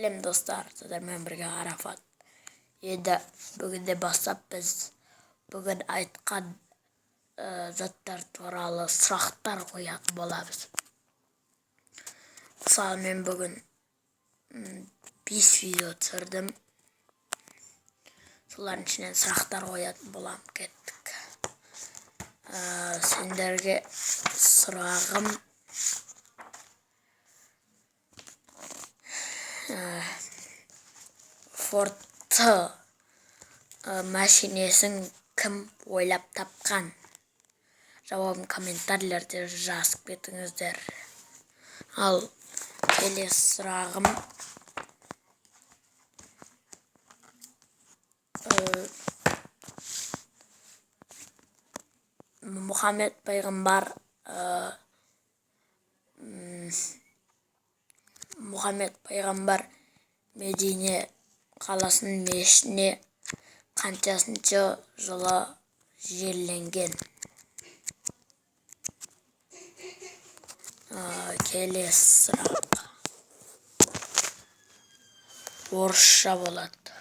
Сәлем, достар! Сіздермен бірге Арафат. Енді бүгінде бастап біз бүгін айтқан заттар туралы сұрақтар қоятын боламыз. Мысалы, мен бүгін бес видео түсірдім, солардың ішінен сұрақтар қоятын боламын. Кеттік. Сендерге сұрағым: Форд Т машинесін кім ойлап тапқан? Жауабын комментарийлерде жазып кетіңіздер. Ал келесі сұрағым: Мұхаммед пайғамбар Мұхаммед пайғамбар Медине қаласының мешітіне қаншасыншы жылы жерленген? Келесі сұрақ орысша болады.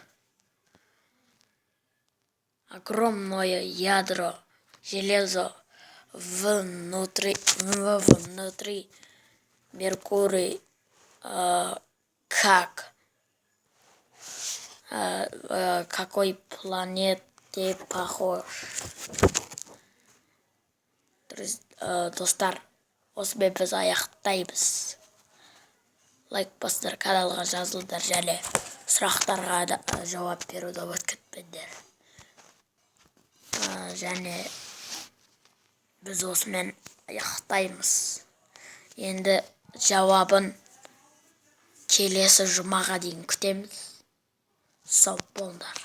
Огромное ядро железо внутри Меркурий как какой планете похож? Достар, осымен біз аяқтаймыз. Лайк басыңдар, каналға жазылыңдар және сұрақтарға да жауап беруді ұмытып кетпеңдер. Және біз осымен аяқтаймыз. Енді жауабын келесі жұмаға дейін күтеміз. Сау болыңдар.